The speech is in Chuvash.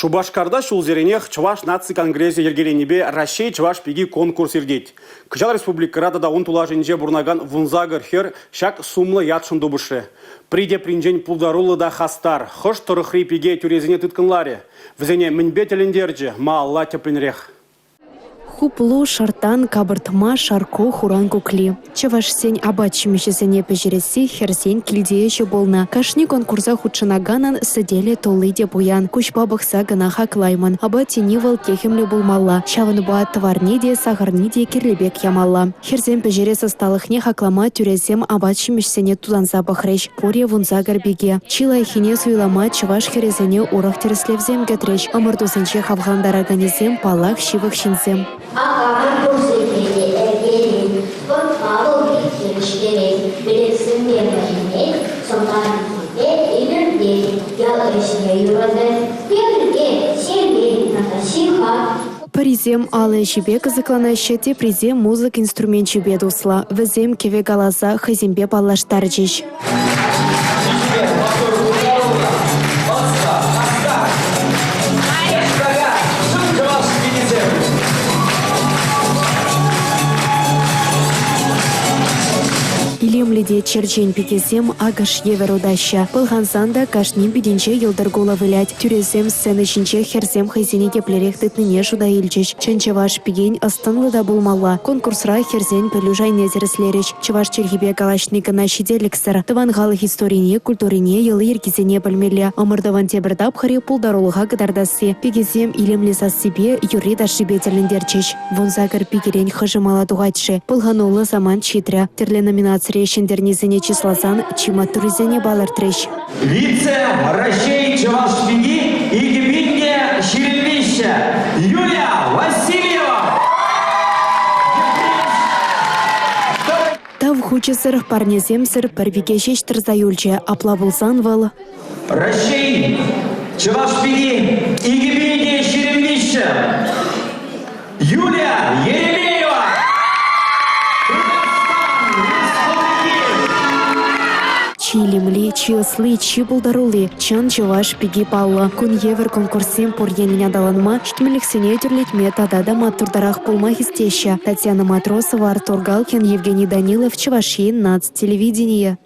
Шупашкарта ҫулсеренех Чӑваш наци конгресӗ йӗркеленипе Раҫҫей чӑваш пики конкурс иртет. Кӑҫал республикӑра тата ун тулашӗнче пурӑнакан 18 хӗр ҫак сумлӑ ятшӑн тупӑшрӗ. Пӗри тепринчен пултаруллӑ та хастар, хӑш тӑрӑхри пике тӳресене тыткӑнларӗ? Вӗсене мӗнпе тӗлӗнтерчӗ? Малалла тӗплӗнрех. Хуплу, шӑрттан, капӑртма, шаркку, хуран кукли. Чӑвашсен апат-ҫимӗҫӗсене пӗҫересси хӗрсен килти ӗҫӗ пулнӑ. Кашни конкурса хутшӑнаканӑн сӗтелӗ тулли те пуян. Куҫпа пӑхса кӑна хаклаймӑн. Апат тени вӑл техӗмлӗ пулмалла. Ҫавӑнпа тӑварне те, сахӑрне те кирлӗ пек ямалла. Хӗрсем пӗҫерес ӑсталӑхне хаклама тӳресем апат-ҫимӗҫсене тутанса пӑхрӗҫ. Пурӗ 18 пике. Чи лайӑххине суйлама чӑваш хӗрӗсене урӑх тӗрӗслевсем кӗтрӗҫ. Ӑмӑртусенче хавхалантараканӗсем, паллах, ҫывӑх ҫынсем. Акамӑн курсемпе те ӗлкӗрет, спортпа вӑл пит вӗҫтерет, билетсемпе вӗренет, сӑмахӗсемпе илӗртет, ял ӗҫне юратать, йӗрке, ҫемье тата ҫыхать. Пӗрисем алӑ ӗҫӗпе кӑсӑкланаҫҫӗ, теприсем музыка инструменчӗпе туслӑ. Вӗсем кӗвӗ каласа хӑйсемпе паллаштарчӗҫ. Илемлӗ те черчен пикесем акӑш евӗр утаҫҫӗ. Пӑлхансан та кашнин питӗнче йӑлтӑр кулӑ вылять. Тӳресем сцена ҫинче хӗрсем хӑйсене еплерех тытнине шута илчӗҫ. Чӑн чӑваш пикен ӑс-тӑнлӑ та пулмалла. Конкурсра хӗрсен пӗлӳ шайне тӗрӗслерӗҫ. Чӑваш чӗлхипе калаҫни кӑна ҫителӗксӗр. Тӑван халӑх историне, культурине, йӑли-йӗркисене пӗлмелле. Ӑмӑртӑвӑн тепӗр тапхӑрӗ пултарулӑха кӑтартасси. Пикесем илемлӗ сассипе, юрри-ташшипе тӗлӗнтерчӗҫ. 18 пикерен хӑшӗ мала тухать-ши? Пӑлхануллӑ самант ҫитрӗ. Тӗрлӗ номинацире ҫӗнтернисене чысласан чи маттуррисене палӑртрӗҫ. Вице Раҫҫей чӑваш пики 2023 Юлия Васильева! Тав хучӗсӗр, парнесемсӗр пӗр пике ҫеҫ тӑрса юлчӗ. Апла пулсан вӑл Раҫҫей чӑваш пики 2023 Юлия Еремеева! Тутарстан Республики! Чи илемли, чи ӑсли, чи пултарулли, чӑн чӑваш пики паллӑ. Кун евӗр конкурссем пур енлӗн аталанма, ҫитменлӗхсене тӳрлетме тата та маттуртарах пулма хистеҫҫӗ. Татьяна Матросова, Артур Галкин, Евгений Данилов, Чӑваш Ен наци телевиденийӗ.